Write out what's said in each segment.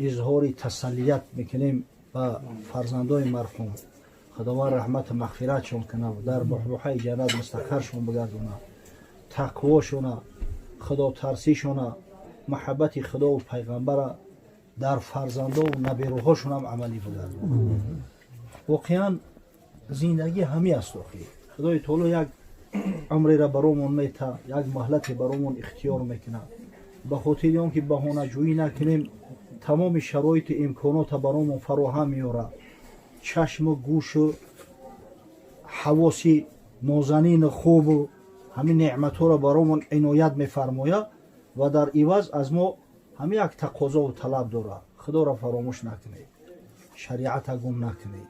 Изҳори тасаллият мекунем ба фарзандои марҳум. Худованд раҳмату мағфиратшон кунад, дар буҳбуҳаи ҷаннат мустақаршон бигардонад, тақвошона, худотарсишона, муҳаббати худову пайғамбара дар фарзандову наберуҳошонам амалӣ бигардонад. Воқеан, зиндагӣ ҳамин аст. Охи, Худои таоло як умреро баромон мета, як маҳлате баромон ихтиёр мекунад. Ба хотири он ки баҳонаҷӯӣ накунем, тамоми шароиту имконота баромон фароҳам меорад: чашму гӯшу ҳавоси нозанину хубу ҳамин неъматҳоро баромон иноят мефармояд ва дар иваз аз мо ҳамин як тақозову талаб дорад: Худоро фаромӯш накунед, шариата гум накунед,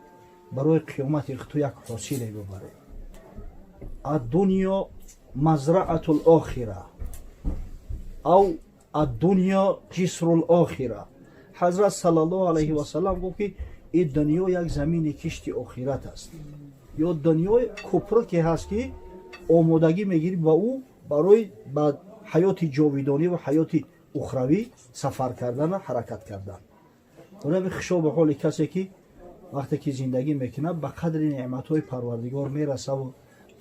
барои қиёмати ту як ҳосиле бибаред. الدنيا مزرعة الآخرة أو الدنيا جسر الآخرة. Ҳазрат саллаллоҳу алайҳи васаллам гуфт, ки ин дунё як замини кишти охират аст ё дунёи кӯпруке ҳаст, ки омодагӣ мегирӣ ба ӯ барои ба ҳаёти ҷовидонӣ ва ҳаёти ухравӣ сафар кардану ҳаракат кардан. Ҳами хушо ба ҳоли касе, ки вақте ки зиндагӣ мекунад, ба қадри неъматҳои Парвардигор мерасаву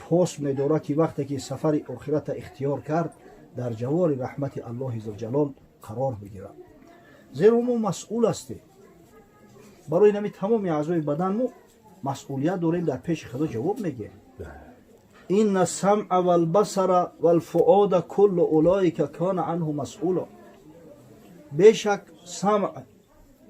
пос медорад, ки вақте ки сафари охирата ихтиёр кард, дар ҷавори раҳмати Аллоҳи зулҷалол қарор бигирад. Зеро мо масъул ҳастем барои нами тамоми аъзои бадан. Мо масъулият дорем, дар пеши Худо ҷавоб мегӯем. إن السمع والبصر والفؤاد كل أولئك كان عنه مسئولا. Бешак, самъ,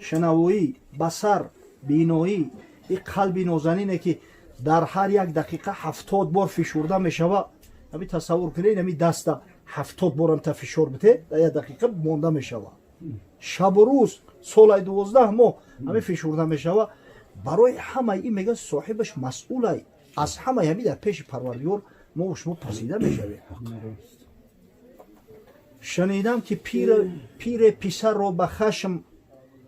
шунавоӣ, басар, биноӣ, и қалби нозанине, ки дар ҳар як дақиқа 70 бор фишурда мешава. Ами тасаввур кунед, ами даста 70 борам та фишор бите, дар як дақиқа монда мешава. Шабу рӯз, солаи 12 моҳ ҳамин фишурда мешава. Барои ҳамаи ин, мега, соҳибаш масъулай. Аз ҳамаи ҳамин дар пеши Парвардигор мо шумо пурсида мешавем. Шунидам, ки пире писарро ба хашм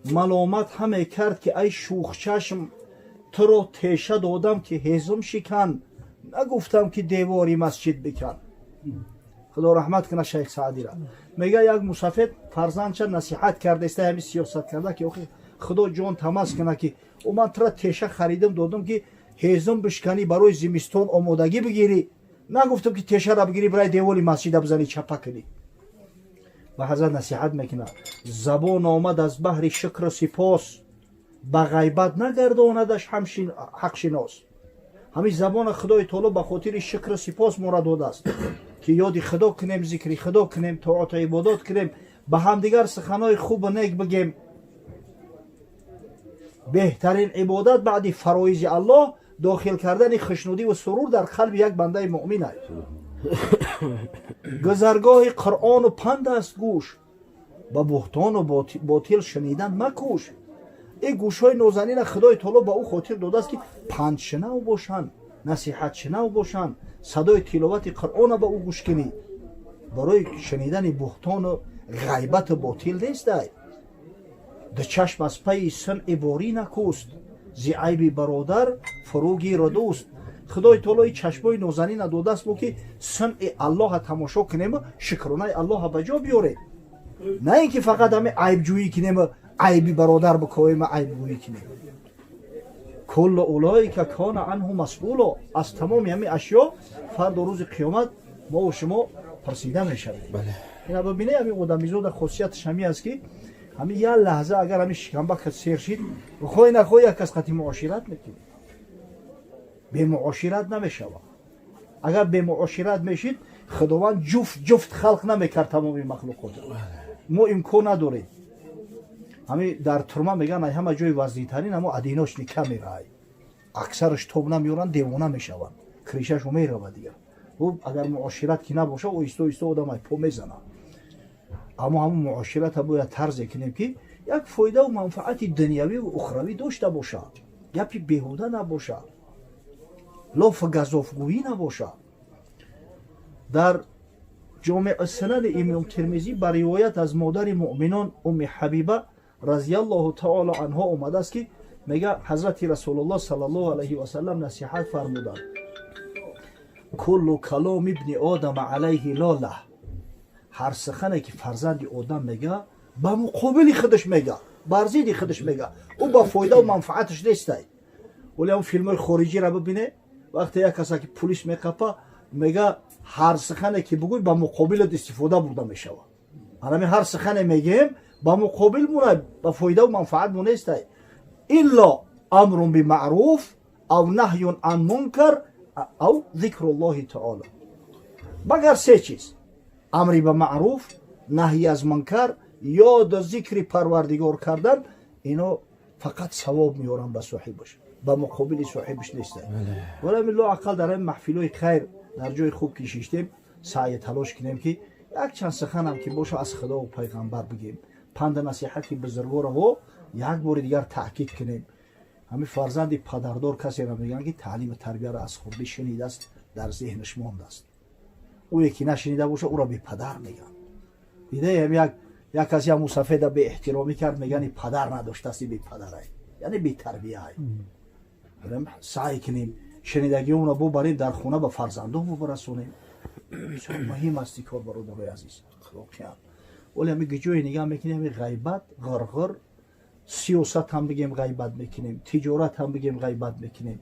маломат ҳаме кард, ки ай шӯхчашм, туро теша додам, ки ҳезум шикан, нагуфтам, ки девори масҷид бикан. Худо раҳмат кунад Шайх Саъдира. Мега, як мусафед фарзандча насиҳат кардаиста, ҳами сиёсат карда, ки охи, Худо ҷон тамаз кунад, ки ӯ ман тура теша харидам додам, ки ҳезум бишканӣ, барои зимистон омодагӣ бигирӣ, нагуфтам, ки тешара бигирӣ, барои деволи масҷида бизанӣ, чапа кунӣ. Ва ҳазрат насиҳат мекунад: забон омад аз баҳри шукру сипос, ба ғайбат нагардонадаш ҳақшинос. Ҳамин забона Худои таоло ба хотири шукру сипос мора додааст, ки ёди Худо кунем, зикри Худо кунем, тоату ибодат кунем, ба ҳамдигар суханҳои хубу нек бигем. Беҳтарин ибодат баъди фароизи Аллоҳ дохил кардани хушнудӣ ва сурур дар қалби як бандаи муъмин аст. Гузаргоҳи Қуръону панд аст гӯш, ба буҳтону ботил шунидан макӯш. Ин гӯшҳои нозанина Худои таоло ба ӯ хотир додааст, ки пандшунав бошанд, насиҳатшунав бошанд, садои тиловати Қуръона ба ӯ гӯш кунӣ. Барои шунидани буҳтону ғайбату ботил нестай. Ду чашм аз пайи сунъи борӣ накӯст, зи айби бародар фурӯ гиру дӯст. Худои таоло и чашмои нозанина додааст мо, ки сунъи Аллоҳа тамошо кунему шукронаи Аллоҳа ба ҷо биёрем, на ин ки фақат ҳами айбҷӯӣ кунему айби бародар бикоему айбгӯӣ кунем. كل أولئك كان عنه مسئولا. Аз тамоми ҳамин ашё фардо, рӯзи қиёмат, мо шумо пурсида мешавем. Ина бибинед, ҳамин одамизода хосияташ ҳамин аст, ки ҳамин як лаҳза агар ҳамин шикамбака сер шид, хоҳӣ нахоҳӣ, як кас қати муошират мекунӣ. Бемуошират намешавад. Агар бемуошират мешид, Худованд ҷуфт ҷуфт халқ намекард тамоми махлуқотро. Мо имкон надорем. Ҳамин дар турма мегӯянд, ай ҳама ҷои вазнитарин ҳамо одиночный камераай. Аксараш тоб намеёранд, девона мешаванд, крышашу меравад дигар. Агар муошират ки набоша, оҳиста оҳиста одам ай по мезанад. Аммо ҳамон муоширата бояд тарзе кунем, ки як фоидаву манфаати дунявиву ухравӣ дошта бошад, гапи беҳуда набошад, лофу газофгӯӣ набошад. Дар Ҷомеъ Сунани Имом Термизӣ ба ривоят аз модари муъминон Умми Ҳабиба разиаллоҳу таоло анҳо омадааст, ки мега, ҳазрати Расулуллоҳ саллаллоҳу алайҳи васалам насиҳат фармуданд: كل كلام ابن آدم عليه لاله. Ҳар сухане ки фарзанди одам мега, ба муқобили худаш мега. Бар зидди худаш мега, ӯ ба фоидаву манфааташ нестай. Вале ҳам филмҳои хориҷиро бибине, вақте як каса ки пулис меқапа, мега, ҳар сухане ки бугӯй, ба муқобилат истифода бурда мешавад. Анами ҳар сухане мегӯем, ба муқобил муна, ба фоидаву манфаат му нестай. Илло амрун бимаъруф ав наҳюн ан мункар ав зикруллоҳи таоло. Магар се чиз: амри ба маъруф, наҳй аз мункар ё зикри Парвардигор кардан. Ино фақат савоб меоранд ба соҳибаш, ба муқобили соҳибаш нестай. Вале лоақал дар ин маҳфилҳои хайр, дар ҷои хуб ки шиштем, саъю талош кунем, ки якчанд суханам ки боша, аз Худову пайғамбар бигем, панду насиҳати бузургораҳо як бори дигар таъкид кунем. Ҳамин фарзанди падардор касеро мегӯянд, ки таълиму тарбияро аз хурдӣ шунидааст, дар зеҳнаш мондааст. Ӯе ки нашунида боша, ӯро бепадар мегӯянд. Дидаем, як касе ҳам мусафеда беэҳтиромӣ кард, мегӯянд, падар надоштааст, бепадарай, яъне бетарбияй. Саъй кунем, шунидагиҳоро бубарем, дар хона ба фарзандон бубарасонем. Бисёр муҳим аст ин кор, бародарои азиз, воқеан. Вале ҳами ҷое нигаҳ мекунем, ҳами ғайбат, ғирғир, сиёсат ҳам бигем, ғайбат мекунем, тиҷорат ҳам бигем, ғайбат мекунем,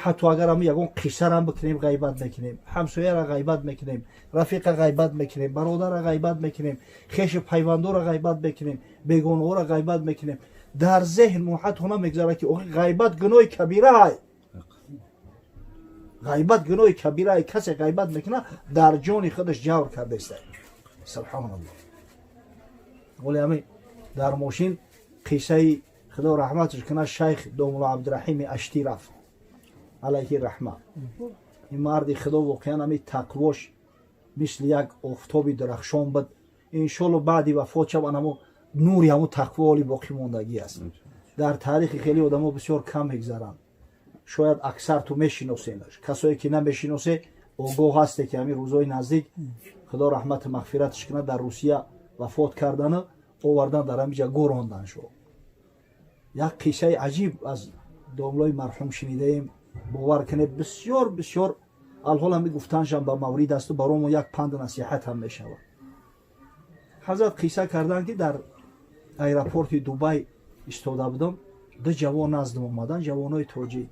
ҳатто агар ҳам ягон қиссарам бикунем, ғайбат мекунем, ҳамсояра ғайбат мекунем, рафиқа ғайбат мекунем, бародара ғайбат мекунем, хешу пайвандора ғайбат мекунем, бегонаҳоро ғайбат мекунем. Дар зеҳн мо ҳатто намегзарад, ки ғайбат гуноҳи кабираай, ғайбат гуноҳи кабираай. Касе ғайбат мекунад, дар ҷони худаш ҷавр кардаиста. Субҳаналлоҳ. Вале ҳами дар мошин қиссаи, Худо раҳматаш кунад, шайх домулло Абдураҳими Аштӣ рафт, алайҳи раҳма. Ин марди Худо воқеан ҳами тақвош мисли як офтоби дурахшон буд. Иншолло, баъди вафот шаван, ҳамо нури ҳамо тақво оли боқӣ мондагӣ аст. Дар таърихи хеле одамо бисёр кам мегзаранд. Шояд аксар ту мешиносенаш, касое ки намешиносе, огоҳ ҳасте, ки ҳамин рӯзҳои наздик, Худо раҳмату мағфираташ кунад, дар Русия вафот кардану овардан, дар ҳамиҷа гӯрондан шо. Як қиссаи аҷиб аз домлои марҳум шунидаем. Бовар кунед, бисёр бисёр алҳол ҳами гуфтаншам ба маврид асту баромо як панду насиҳат ҳам мешавад. Ҳазрат қисса карданд, ки дар аэропорти Дубай истода будам, ду ҷавон наздим омадан, ҷавонои тоҷик.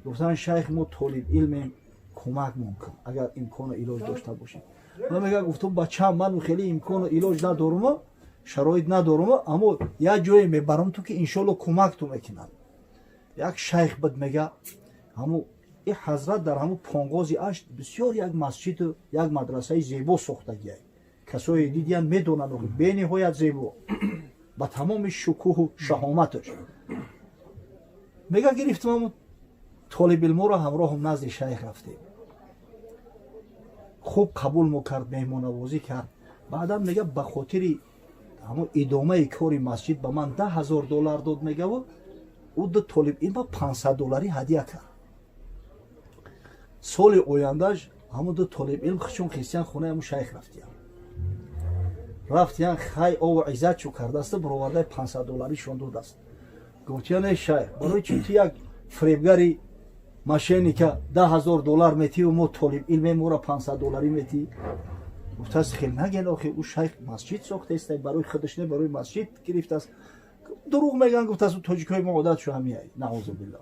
Гуфтанд: «Шайх, мо толиб илмем, кӯмакмон кун, агар имкону илоҷ дошта бошем». Ман, мега, гуфтам: «Бачам, ман хеле имкону илоҷ надорумо, шароит надорумо, аммо як ҷое мебарам ту, ки иншолло кӯмак ту мекунад». Як шайх буд, мега, ҳаму и ҳазрат дар ҳаму Понгози Ашт бисёр як масҷиду як мадрасаи зебо сохтагиай. Касое дидиян, медонанд, бениҳоят зебо, ба тамоми шукӯҳу шаҳоматаш. Мега, гирифтам ҳаму толибилморо, ҳамроҳам назди шайх рафтем. Хуб қабул мо кард, меҳмонавозӣ кард. Баъдан, мега, ба хотири ҳамун идомаи кори масҷид ба ман 10 000 доллар дод, мегаву ӯ ду толиб илма 500 долларӣ ҳадя кард. Соли ояндаш ҳамун ду толиб илм чун христиан хонаи ҳамун шайх рафтиян. Рафтиян, хай, ову иззат чӯ кардааст, баровардаи 500 долларишон додааст. Гуфтиян: «Эй шайх, барои чи ту як фиребгари мошенника 10 000 доллар метиву мо толиб илме моро 500 долларӣ метӣ?» Гуфтааст: «Хел наген, охи ӯ шайх масҷид сохтааст, барои худаш не, барои масҷид гирифтааст». «Дурӯғ мегӯянд, гуфтааст, тоҷикҳои мо одат шу ҳамияй, наъузу биллоҳ».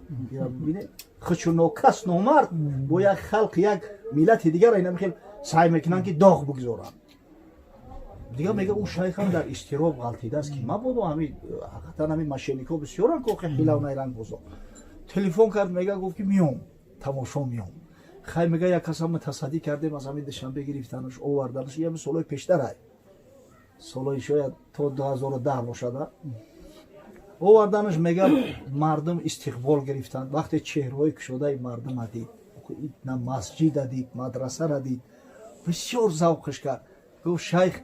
Бибине, худшу нокас, номард бо як халқ, як миллати дигар ина хел саъй мекунанд, ки доғ бигзоранд. Дигар, мега, ӯ шайхам дар изтироб ғалтидааст, ки мабодо ҳами ҳақиқатан ҳами мошенникҳо бисёранд, ки охи ҳилав найранг бозо. Телефон кард, мега, гуфт, ки миём, тамошо миём. Хай, мега, як каса мутасаддӣ кардем, аз ҳамин Душанбе гирифтанаш, оварданаш. Ями солҳои пештарай, солҳои шояд то 2010 бошада. Оварданаш, мега, мардум истиқбол гирифтанд. Вақте чеҳраҳои кушодаи мардума дид, на масҷида дид, мадрасара дид, бисёр завқш кард. Гуфт: «Шайх,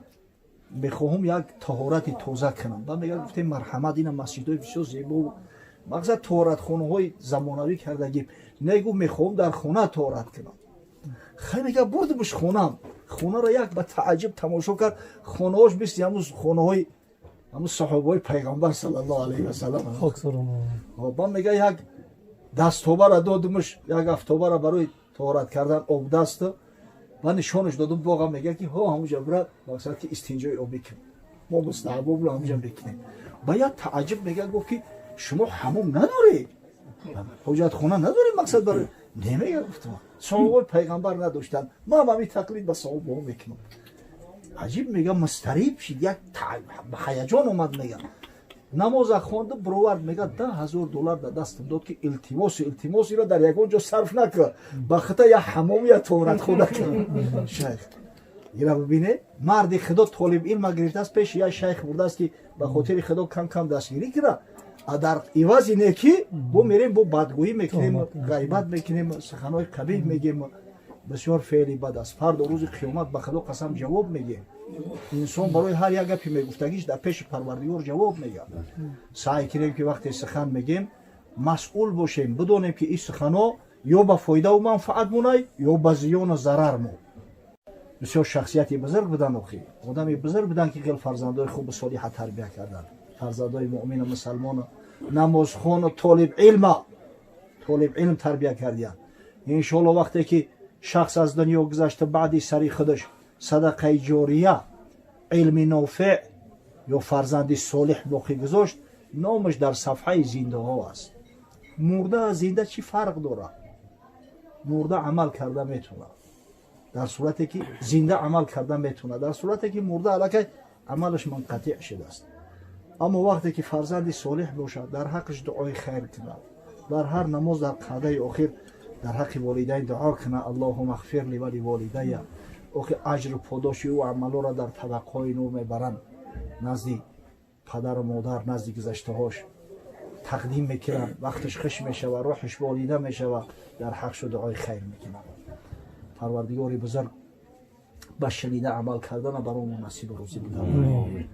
мехоҳам як таҳорати тоза кунам». Ба мега, гуфтем: «Марҳамат, ина масҷидҳои бисёр зебо, мақсад таҳоратхонаҳои замонавӣ кардагим». «Не, гуфт, мехоҳам дар хона таҳорат кунам». Хай, мега, бурдимш хонам. Хонаро як ба тааҷҷуб тамошо кард. Хонаҳош мисли ҳамун хонаҳои ҳамун саҳобаҳои пайғамбар саллаллоҳу алайҳи васаллам. Ба мега, як дасттобара додимш, як афтобара барои таҳорат кардан, обдасту ва нишонаш додум. Боға, мега, ки ҳо, ҳамуҷа бира, мақсад ки истинҷои обӣ кун. Мо мустаҳабобро ҳамҷа мекунем. Ба як тааҷҷуб мега, гуфт, ки шумо ҳамом надоред, ҳоҷатхона надоред, мақсад барои немега. Гуфтам, саҳобаи пайғамбар надоштанд, ман ҳами тақлид ба саҳобаҳо мекунам. Аҷиб, мега, мустариб шид, як ба ҳаяҷон омад. Мега, намоза хонда бировард, мега, 10 000 доллар дар дастам дод, ки илтимосу илтимос, иро дар ягон ҷо сарф накун, ба хита як ҳамом, я тоҳаратхона кун. Шайх ира бибине, марди худо толиб илма гирифтааст, пеши як шайх бурдааст, ки ба хотири худо кам кам дастгирӣ кунад, а дар ивази некӣ бо мерем, бо бадгӯӣ мекунем, ғайбат мекунем, суханҳои қабиҳ мегем. Бисёр феъли бад аст. Фардо рӯзи қиёмат, ба худо қасам, ҷавоб мегем. Инсон барои ҳар як гапи мегуфтагиш дар пеши Парвардигор ҷавоб мегӯяд. Саъй кунем, ки вақте сухан мегем, масъул бошем, бидонем, ки ин суханҳо ё ба фоидаву манфаат монай, ё ба зиёну зарар мо. Бисёр шахсияти бузург будан, охи одами бузург буданд, ки хел фарзандои хубу солиҳа тарбия карданд, фарзандои муъмину мусалмону намозхону толибилма, толибилм тарбия кардиянд. Иншоалло, вақте ки шахс аз дунё гузашта, баъди сари худаш садақаи ҷория, илми нофеъ ё фарзанди солиҳ боқӣ гузошт, номаш дар сафҳаи зиндаҳо аст. Мурда аз зинда чӣ фарқ дорад? Мурда амал карда метавонад, дар сурате ки зинда амал карда метавонад, дар сурате ки мурда аллакай амалаш мунқатиъ шудааст. Аммо вақте ки фарзанди солиҳ бошад, дар ҳаққаш дуои хайр кунад, дар ҳар намоз, дар қаъдаи охир дар ҳаққи волидайн дуо кунад: "Аллоҳума ғфир ли ва ливолидая". Охи аҷру подоши ӯ амалҳоро дар табақҳои нур мебаранд, назди падару модар, назди гузаштаҳош тақдим мекунанд. Вақташ хуш мешавад, рӯҳаш болида мешавад, дар ҳақшу дуои хайр мекунанд. Парвардигори бузург ба шунида амал кардана баромо насибу рӯзӣ бигардонад.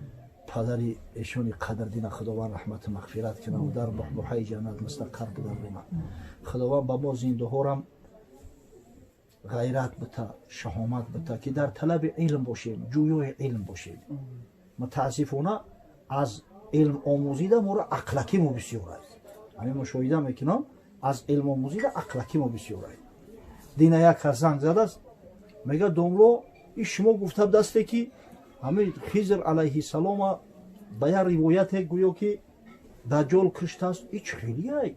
Падари эшони қадрдина Худованд раҳмату мағфират кунад, дар буҳбуҳаи ҷаннат мустақар бигардонад. Худованд ба мо зиндаҳорам ғайрат бита, шаҳомат бита, ки дар талаби илм бошем, ҷӯёи илм бошем. Мутаассифона, аз илм омӯзида моро ақлакӣ мо бисёр аст. Ҳамин мушоҳида мекунам, аз илм омӯзида ақлакӣ мо бисёр аст. Дина як кас занг задааст, мега: "Домло, и шумо гуфта дасте, ки ҳамин Хизр алайҳиссалома ба як ривояте гӯё ки Даҷҷол куштааст. И чӣ хелияй?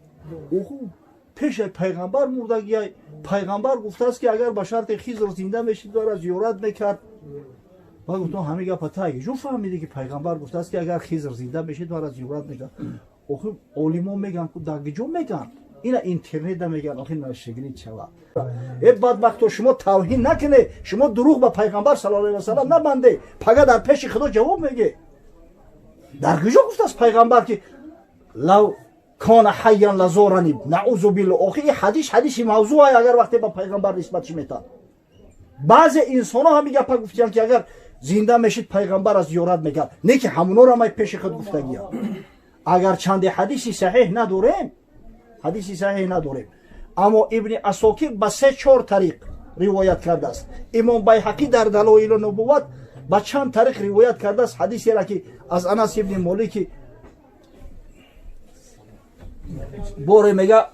Оху пешай пайғамбар мурдагиай. Пайғамбар гуфтааст, ки агар ба шарти Хизр зинда мешид, вара зиёрат мекард". Ба гуфтам: "Ҳамин гапа та ҷо фаҳмидӣ, ки пайғамбар гуфтааст, ки агар Хизр зинда мешид, вара зиёрат мекард?" Охи олимон меган, дар ҷо меган, ина интернетда меган. Охи нашигирид шава. Э бадбахто, шумо тавҳин накунед, шумо дурӯғ ба пайғамбар саллаллоҳу алайҳи васаллам набанде, пага дар пеши Худо ҷавоб меге. Дар куҷо гуфтааст пайғамбар, ки "лав кона ҳайян лазорани"? Наузу билла. Охи ин ҳадис ҳадиси мавзӯъ. Агар вақте ба пайғамбар нисбат чӣ метан, баъзе инсонҳо ҳамин гапа гуфтиянд, ки агар зинда мешид, пайғамбар аз зиёрат мекард, не ки ҳамунора май пеши худ гуфтагиям. Агар чанде ҳадиси саҳеҳ надорем, ҳадиси саҳеҳ надорем, аммо Ибни Асокир ба се чор тариқ ривоят кардааст. Имом Байҳақӣ дар Далоилу нубувват ба чанд тариқ ривоят кардааст ҳадисеро, ки аз Анас ибни Молики боре мега,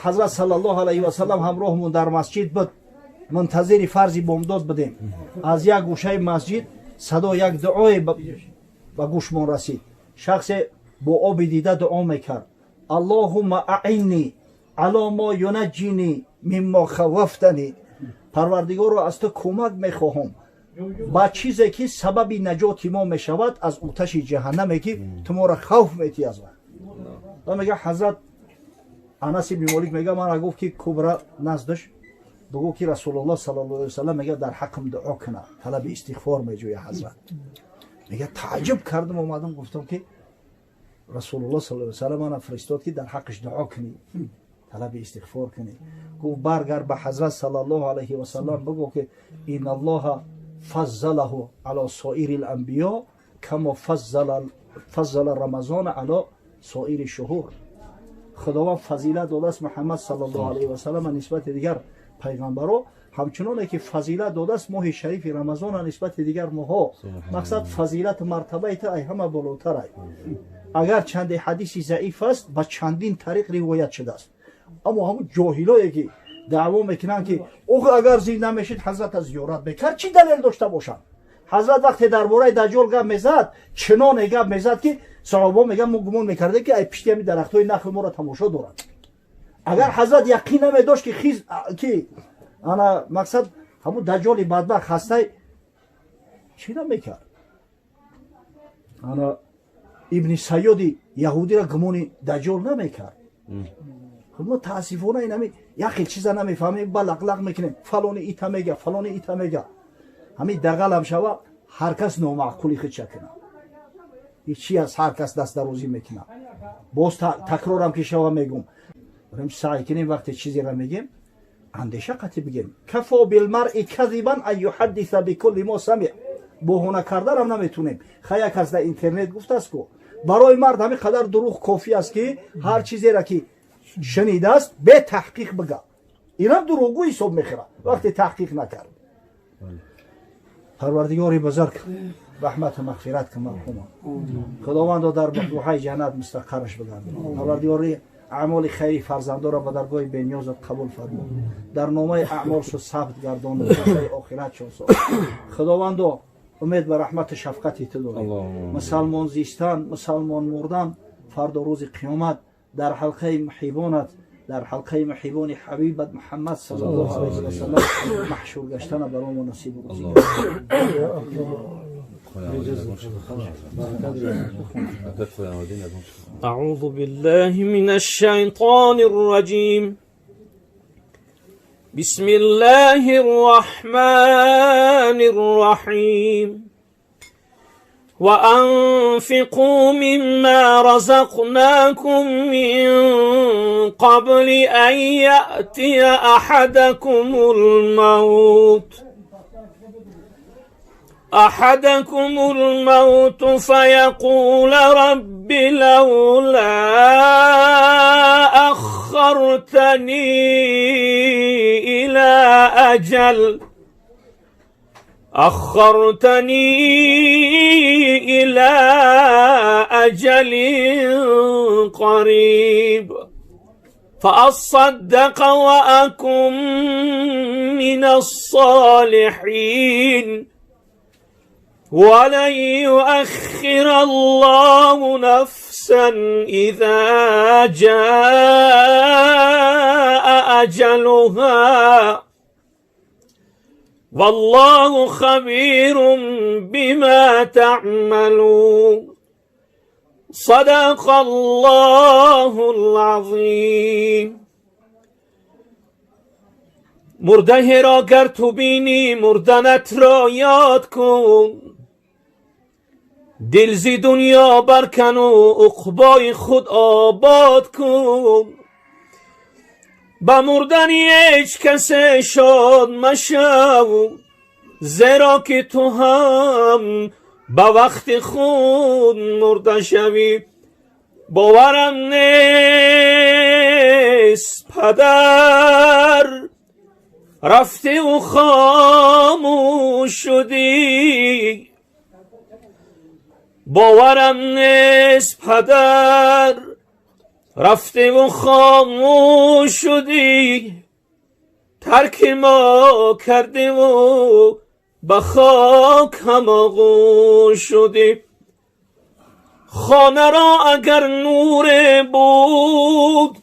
ҳазрат саллаллоҳу алайҳи васаллам ҳамроҳмон дар масҷид буд, мунтазири фарзи бомдод будем. Аз як гӯшаи масҷид садо як дуое ба гӯшмон расид. Шахсе бо оби дида дуо мекард: "Аллоҳумма аинни ало мо юнаҷҷини миммо хаввафтани". Парвардигоро, аз ту кӯмак мехоҳам ба чизе, ки сабаби наҷоти мо мешавад аз оташи ҷаҳаннаме, ки ту моро хавф метӣ аз вай. Ва мега, ҳазрат Анас ибни Молик мега, мана гуфт, ки кубра наздаш бигӯ, ки Расулуллоҳ саллаллоҳу алайҳи васаллам мега, дар ҳаққам дуо кунад, талаби истиғфор меҷӯя. Ҳазрат мега, тааҷҷуб кардам, омадам, гуфтам, ки Расулуллоҳ саллаллоҳу алайҳи васаллам мана фиристод, ки дар ҳаққаш дуо кунӣ, талаби истиғфор кунӣ. Гуфт: "Баргар, ба ҳазрат саллаллоҳу алайҳи васаллам бигӯ, ки инналлоҳа фаззалаҳу ало соири ланбиё камо фаззала рамазона ало соири шуҳур". Худованд фазилат додааст Муҳаммад саллаллоҳу алайҳи васаллама нисбати дигар пайғамбаро, ҳамчуноне ки фазилат додааст моҳи шарифи Рамазона нисбати дигар моҳҳо. Мақсад, фазилату мартабаи та ай ҳама болотарай. Агар чанде ҳадиси заиф аст, ба чандин тариқ ривоят шудааст. Аммо ҳамун ҷоҳилое, ки даъво мекунанд, ки охи агар зинда мешид, ҳазрата зиёрат мекард, чӣ далел дошта бошанд? Ҳазрат вақте дар бораи Даҷҷол гап мезад, чуноне гап мезад, ки саҳобаҳо мегӯянд, мо гумон мекардем, ки ай пишти ҳами дарахтҳои нахл моро тамошо дорад. Агар ҳазрат яқин намедошт, ки хиз ки ана мақсад ҳамун Даҷҷоли бадбахт ҳастай, чӣ намекард? Ана Ибни Сайёди яҳудира гумони Даҷҷол намекард. Мо, таассифона, инами як хел чиза намефаҳмем, ба лақлақ мекунем: фалони ита мега, фалони ита мега. Ҳамин дағалам шава, ҳар кас номаъқули худша кунад, чи аз ҳар кас дастдарозӣ мекунад. Боз такрорам ки шава, мегум, саъй кунем, вақте чизеро мегем, андеша қатӣ бигем. كفى بالمرء كذبا أن يحدث بكل ما سمع. Боҳона карданам наметунем. Хая кас дар интернет гуфтааст ку, барои мард ҳамин қадар дурӯғ кофӣ аст, ки ҳар чизеро ки шунидааст, бетаҳқиқ бига. Инам дурӯғгӯ ҳисоб мехӯрад, вақте таҳқиқ накард. Парвардигори бузург, раҳмату мағфират кун марҳума. Худовандо, дар баҳбуҳаи ҷаннат мустақарраш бигардон. Парвардигори, аъмоли хайри фарзандоро ба даргоҳи бениёзат қабул фармо, дар номаи аъмолшо сабт гардон, охиратшон соз. Худовандо, умед ба раҳмату шафқати ту дорем. Мусалмон зистан, мусалмон мурдан, фардо рӯзи қиёмат дар ҳалқаи муҳибонат, дар ҳалқаи муҳибони ҳабибат Муҳаммад саллаллоҳу алайҳи васаллам маҳшур гаштана баромо насибу рӯзӣ. أعوذ بالله من الشيطان الرجيم. بسم الله الرحمن الرحيم. وأنفقوا مما رزقناكم من قبل أن يأتي أحدكم الموت فيقول رب لولا أخرتني إلى أجل أخرتني إلى أجل قريب فأصدق وأكن من الصالحين. ولن يؤخر الله نفسا إذا جاء أجلها، والله خبير بما تعملون. صدق الله العظيم. مرده را گر تو بینی، مردنت را یاد کن. دل زی دنیا برکن و عقبای خود آباد کن. به مردن هیچ کس شاد مشو، زیرا که تو هم به وقت خود مرده شوی. باورم نیست پدر، رفتی و خاموش شدی. باورم نیست پدر، رفتی و خاموش شدی. ترک ما کردی و به خاک هم آغوش شدی. خانه را اگر نور بود،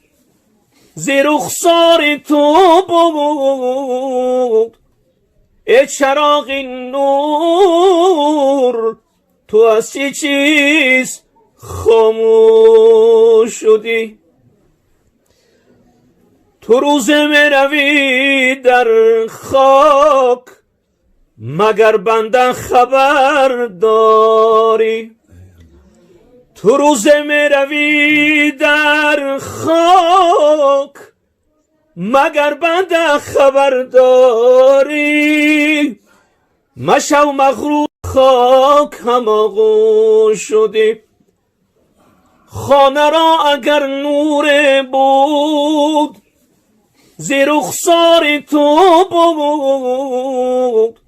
زیر رخسار تو بود. ای چراغ نور، تو از چه چیز خاموش شدی؟ تو روز میروی در خاک، مگر بنده خبر داری؟ تو روز میروی در خاک، مگر بنده خبر داری؟ مشو مغرور، خاک هم آغوش شدی. خانه را اگر نور بود، زیر رخسار تو بود.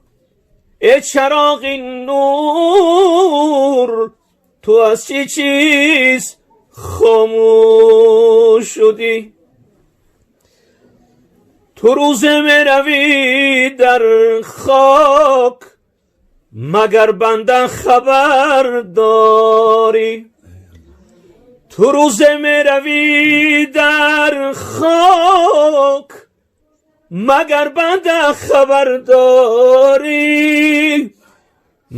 ای چراغ نور، تو از چه چیز خاموش شدی؟ تو روز میروی در خاک، магар банда хабар дорӣ? Ту рӯзе меравӣ дар хок, магар банда хабар дорӣ?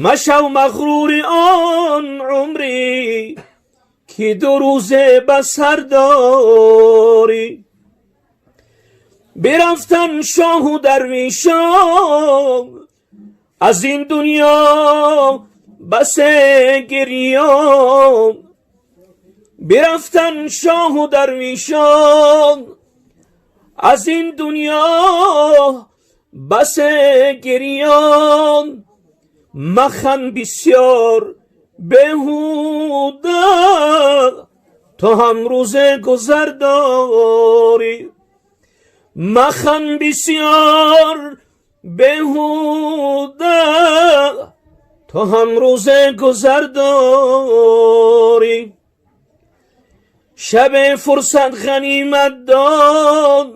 Машав мағрури он умрӣ, ки ду рӯзе ба сар дорӣ. Бирафтан шоҳу дарвешон аз ин дунё басе гирён, бирафтан шоҳу дарвешон аз ин дунё басе гирён. Махан бисёр беҳуда, то ҳам рӯзе гузар дорӣ. Махан бисёр беҳуда, то ҳам рӯзе гузар дорӣ. Шабе фурсат ғанимат дон,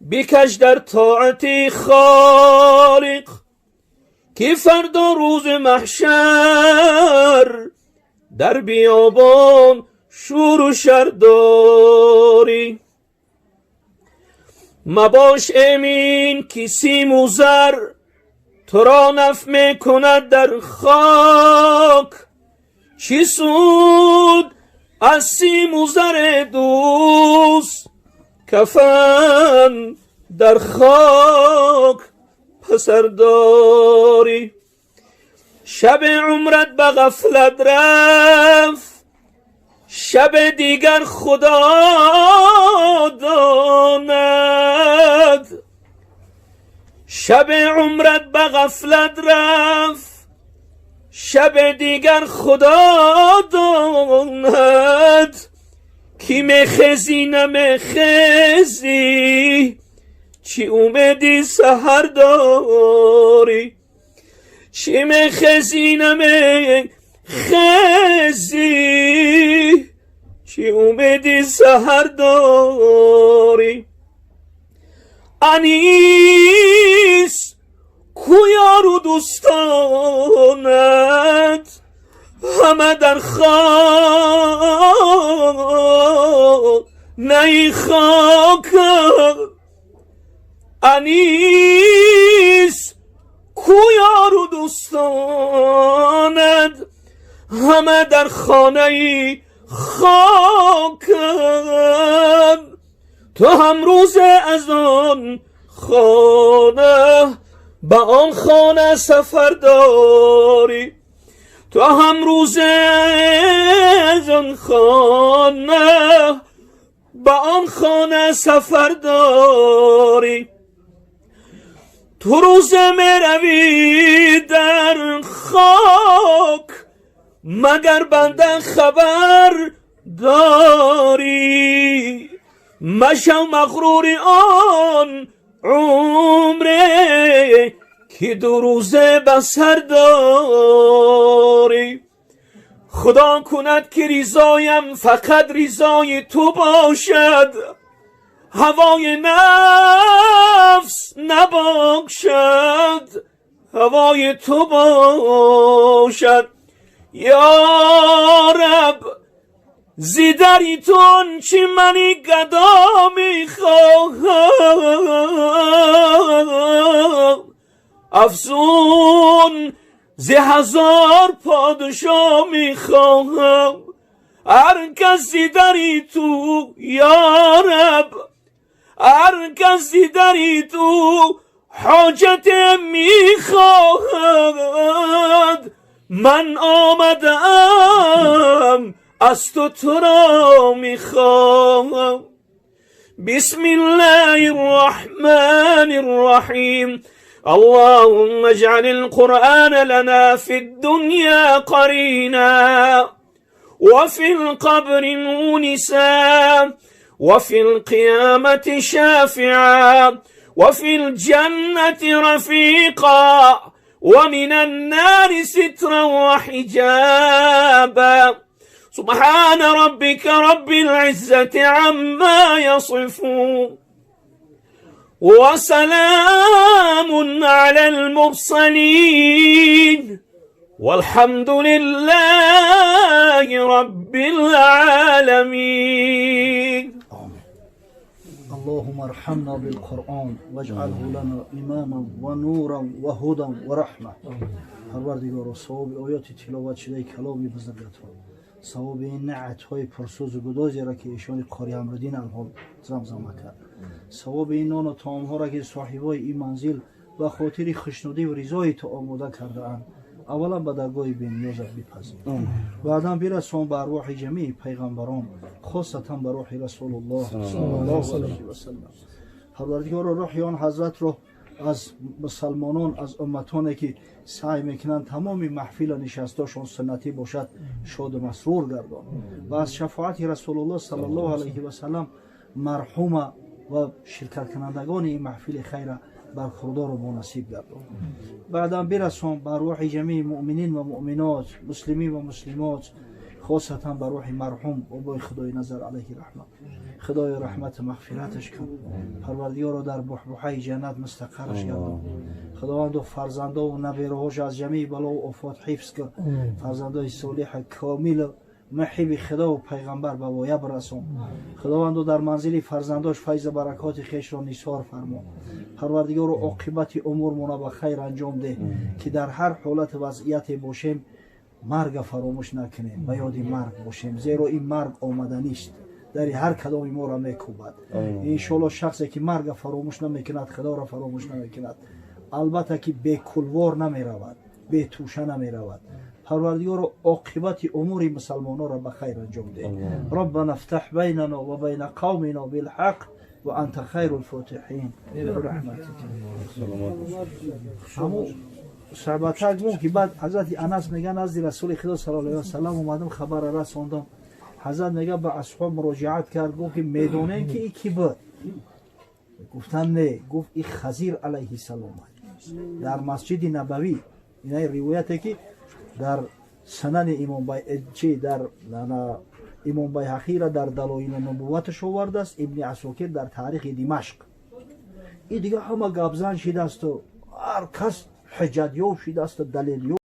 бикаш дар тоати Холиқ, ки фардо рӯзи маҳшар дар биёбон шуру шар дорӣ. Мабош эмин, ки симу зар туро наф мекунад дар хок. Чӣ суд аз симу заре дӯст, кафан дар хок пасар дорӣ? Шаби умрат ба ғафлат рафт, шаби дигар Худо донад. Шаби умрат ба ғафлат рафт, шаби дигар Худо донад, ки мехезӣ, намехезӣ, чӣ умеди саҳар дорӣ? Чӣ мехезӣ, намехезӣ, чӣ умеди саҳар дорӣ? Анис ку ёру дӯстонат, ҳама дар хонаи хоканд. Анис ку ёру дӯстонат, ҳама дар хонаи хоканд. Ту ҳам рӯзе аз он хона ба он хона сафар дорӣ. Ту ҳам рӯзе аз он хона ба он хона сафар дорӣ. Ту рӯзе меравӣ дар хок, магар банда хабар дорӣ? Машав мағрури он умре, ки ду рӯзе ба сар дорӣ. Худо кунад, ки ризоям фақат ризои ту бошад, ҳавои нафс набошад, ҳавои ту бошад. Ё Раб, зи дари ту он чи мани гадо мехоҳам, афзун зи ҳазор подшо мехоҳам. Ҳар кас зи дари ту, ё Раб, ҳар кас зи дари ту ҳоҷате мехоҳад, ман омадаам, аз ту туро мехоҳам. بسم الله الرحمن الرحيم. اللهم اجعل القرآن لنا في الدنيا قرينا، وفي القبر مونسا، وفي القيامة شافعا، وفي الجنة رفيقا، ومن النار سترا وحجابا. سبحان ربك رب العزة عما يصفون. وسلام على المرسلين والحمد لله رب العالمين. اللهم ارحمنا بالقرآن واجعله لنا إماما ونورا وهدى ورحمة. Парвардигоро, савоби оёти тиловат шудаи каломи бузургатро, савоби ин наътҳои пурсӯзу гудозеро, ки эшони Қори Амруддин алҳол замзама кард, савоби ин нону таомҳоро, ки соҳибои ин манзил ба хотири хушнудиву ризои ту омода кардаанд, аввалан ба даргоҳи бениёзат бипазир, баъдан бирасон ба арвоҳи ҷамии пайғамбарон, хосатан ба рӯҳи Расулуллоҳ саллаллоҳу алайҳи васалам. Парвардигоро, рӯҳи он ҳазратро аз мусалмонон, аз умматоне, ки саъй мекунанд тамоми маҳфила нишастошон суннатӣ бошад, шоду масрур гардон ва аз шафоати Расулуллоҳ саллаллоҳу алайҳи васалам марҳума ва ширкаткунандагони ин маҳфили хайра бархурдору бонасиб гардон. Баъдан бирасон ба рӯҳи ҷамии муъминин ва муъминот, муслимин ва муслимот, хосатан ба рӯҳи марҳум бобои Худои Назар алайҳи раҳмат. Худои, раҳмату мағфираташ кун. Парвардигоро, дар буҳбуҳаи ҷаннат мустақарраш гардон. Худованду, фарзандову набераҳош аз ҷамии балову офот ҳифз кун. Фарзандои солиҳа, комилу муҳиби Худову пайғамбар ба воя бирасон. Худованду, дар манзили фарзандош файзу баракоти хешро нисор фармо. Парвардигоро, оқибати умурмона ба хайр анҷом деҳ, ки дар ҳар ҳолату вазъияте бошем, марга фаромӯш накунем, ба ёди марг бошем, зеро ин марг омаданист, дари ҳар кадоми моро мекӯбад, иншоалло. Шахсе ки марга фаромӯш намекунад, Худоро фаромӯш намекунад, албатта ки бекулвор намеравад, бетӯша намеравад. Парвардигоро, оқибати умури мусалмононро ба хайр анҷом деҳ. ربنا افتح بيننا وبين قومنا بالحق وأنت خير الفاتحين برحمتك. Ҳамун суҳбатак мон ки баъд ҳазрати Анас мега: назди Расули Худо саллаллоҳу алайҳи васалам омадам, хабара расондам. Ҳазрат мега, ба асҳоб муроҷиат кард, гуфт ки медонем, ки и кӣ буд? Гуфтан: не. Гуфт: и Хазир алайҳиссалом дар Масҷиди Набавӣ. Инаи ривояте, ки дар Санани имом чи дар имом Байҳақира дар Далоили нубувваташ овардааст, Ибни Асокир дар Таърихи Димашқ. И дига ҳама гапзан шидаасту ҳар кас ҳуҷҷатёб шидаасту далелёб.